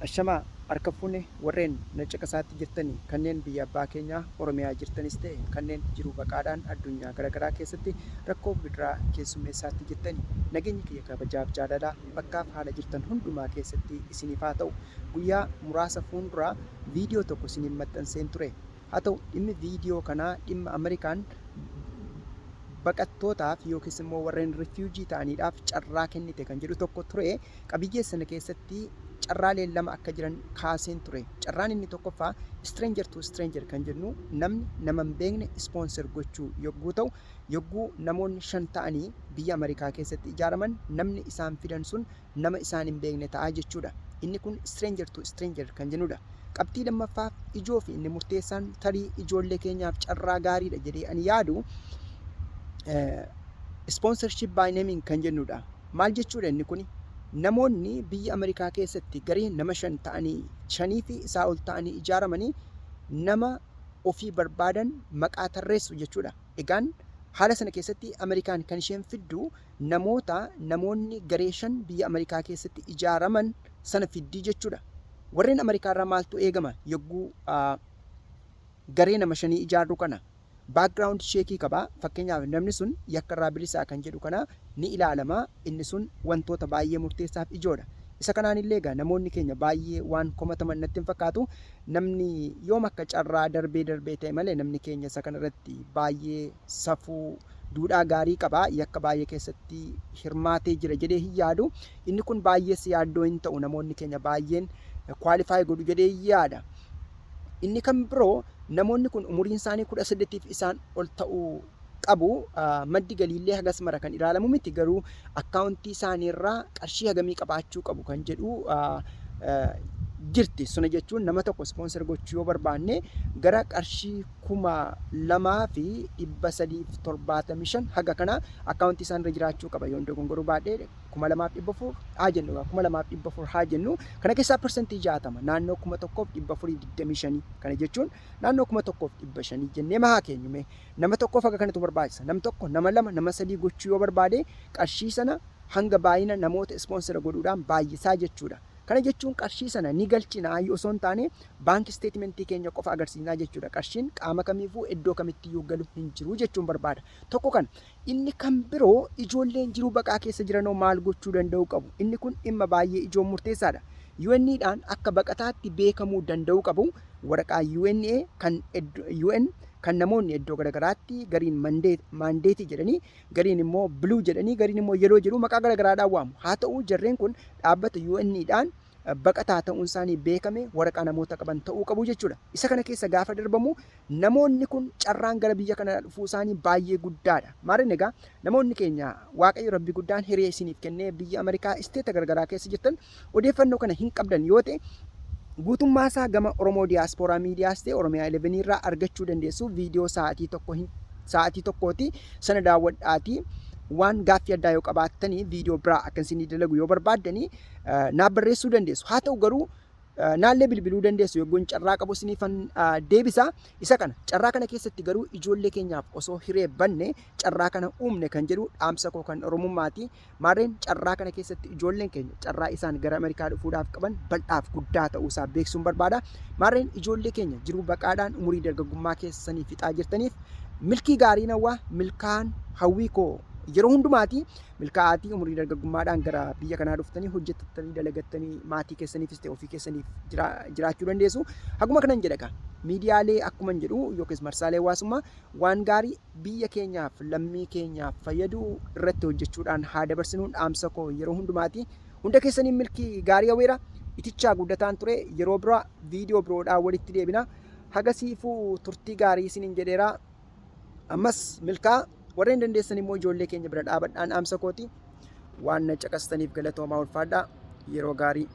Ashamaa harka fuune, warreen na caqasaatti jirtanii, kanneen biyya abbaa keenyaa Oromiyaa jirtanis ta'e kanneen jiruu baqaadhaan addunyaa garaagaraa keessatti rakkoo gidiraa keessummeessaatti jirtanii, nageenyi kiyya kabajaaf jaalalaa bakkaaf haala jirtan hundumaa keessatti isiniif haa ta'u. Guyyaa muraasa fuulduraa viidiyoo tokko isiniif maxxanseen ture. Haa ta'u, dhimmi viidiyoo kanaa dhimma Ameerikaan baqattootaaf yookiis immoo warreen refugee ta'aniidhaaf carraa kennite kan jedhu tokko ture. Qabiyyee sana keessatti carraaleen lama akka jiran kaaseen ture. Carraan inni tokkoffaa stranger to stranger kan jennu, namni nama hin beekne sponsor gochuu yogguu ta'u, yogguu namoonni shan ta'anii biyya Ameerikaa keessatti ijaaraman, namni isaan fidan sun nama isaan hin beekne ta'a jechuudha. Inni kun stranger to stranger kan jennudha. Qabxii lammaffaaf ijoo fi inni murteessaan, tarii ijoollee keenyaaf carraa gaariidha jedhee ani yaadu, sponsorship by naming kan jennudha. Maal jechuudha inni kuni? Namoonni biyya Ameerikaa keessatti garee nama shan ta'anii, shanii fi isaa ol ta'anii ijaaramanii, nama ofii barbaadan maqaa tarreessu jechuudha. Egaan haala sana keessatti Ameerikaan kan isheen fiddu namoota namoonni garee shan biyya Ameerikaa keessatti ijaaraman sana fiddii jechuudha. Warreen Ameerikaa irraa maaltu eegama yogguu garee nama shanii ijaarru kana? Background check qaba. Fakkeenyaaf, namni sun yakka irraa bilisaa kan jedhu kana ni ilaalama. Inni sun wantoota baay'ee murteessaaf ijoodha. Isa kanaan illee egaa namoonni keenya baay'ee waan komataman natti hin fakkaatu. Namni yoom akka carraa darbee darbee ta'e malee, namni keenya isa kanarratti baay'ee safuu, duudhaa gaarii qaba. Yakka baay'ee keessatti hirmaatee jira jedhee hin yaadu. Inni kun baay'ees yaaddoo hin ta'u, namoonni keenya baay'een qualify godhu jedhee yaada. Inni kan biroo, namoonni kun umuriin isaanii 18f isaan ol ta'uu qabu. Maddi galiillee hagas mara kan ilaalamu miti, garuu akkaawuntii isaaniirraa qarshii hagamii qabaachuu qabu kan jedhu jirti. Suna jechuun nama tokko sponsor gochuu yoo barbaanne, gara qarshii 2,375 haga kana akkaawuntii isaanirra jiraachuu qaba. Yoon dogongoruu baadhee 2,400 haa jennu, 2,400 haa jennu. Kana keessaa 60% naannoo 1,425. Kana jechuun naannoo 1,500 jennee haa keenyume. Nama tokkoof haga kanatu barbaachisa. Nam tokko, nama lama, nama sadii gochuu yoo barbaade, qarshii sana hanga baay'ina namoota sponsor godhuudhaan baay'isaa jechuudha. Kana jechuun qarshii sana ni galchinaa osoo hin taane, bank statementii keenya qofa agarsiisnaa jechuudha. Qarshiin qaama kamiifuu iddoo kamittiyyuu galu hin jiru jechuun barbaada. Tokko kan inni kan biroo, ijoolleen jiruu baqaa keessa jiranoo maal gochuu danda'u qabu? Inni kun dhimma baay'ee ijoon murteessaadha. UN'dhaan akka baqataatti beekamuu danda'u qabu. Waraqaa UNA kan UN kan namoonni iddoo garaagaraatti gariin mandate jedhanii, gariin immoo blue jedhanii, gariin immoo yellow jedhu, maqaa garaagaraadhaan waamu. Haa ta'u, jarreen kun dhaabbata UN'dhaan baqataa ta'uun isaanii beekame waraqaa namoota qaban ta'uu qabu jechuudha. Isa kana keessa gaafa darbamu, namoonni kun carraan gara biyya kana dhufuu isaanii baay'ee guddaadha. Maaliin egaa, namoonni keenya Waaqayyo Rabbi guddaan hiree isiniif kennee biyya Ameerikaa state garaagaraa keessa jirtan, odeeffannoo kana hin qabdan yoo ta'e, guutummaa isaa gama Oromoo Diyaaspooraa Miidiyaas ta'e Oromiyaa 11 irraa argachuu dandeessu. Viidiyoo sa'aatii 1 sa'aatii 1ti sana daawwadhaatii, waan gaaffii addaa yoo qabaattanii, viidiyoo biraa akka isinii dalagu yoo barbaaddanii, naaf barreessuu dandeessu. Haa ta'u garuu, naallee bilbiluu dandeessu, yogguun carraa qabu isiniifan deebisa. Isa kana carraa kana keessatti garuu ijoollee keenyaaf osoo hiree banne, carraa kana uumne kan jedhu dhaamsa koo kan Oromummaati. Maarreen carraa kana keessatti ijoolleen keenya carraa isaan gara Ameerikaa dhufuudhaaf qaban bal'aaf guddaa ta'uusaa beeksisuun barbaada. Maarreen ijoollee keenya jiruu baqaadhaan umurii dargaggummaa keessanii fixaa jirtaniif milkii gaarii nawwaa, milkaan hawwii koo yeroo hundumaati. Milkaa'aatii umurii dargaggummaadhaan gara biyya kanaa dhuftanii hojjettanii, dalagattanii, maatii keessaniifis ta'e ofii keessaniif jiraachuu dandeessu. Haguma kanan jedha. Miidiyaalee akkuma jedhu yookiis marsaalee hawaasummaa waan gaarii biyya keenyaaf, lammii keenyaaf fayyadu irratti hojjechuudhaan haa dabarsinuun dhaamsa koo yeroo hundumaati. Hunda keessaniin milkii gaarii hawweera. Itichaa Guddataan ture. Yeroo bira viidiyoo biroodhaan walitti deebina. Hagasiifuu turtii gaarii isiniin jedheera. Ammas milkaa, warreen dandeessan immoo ijoollee keenya bira dhaabadhaan dhaamsa kooti. Waan na caqastaniif galatoomaa, ulfaadhaa. Yeroo gaarii.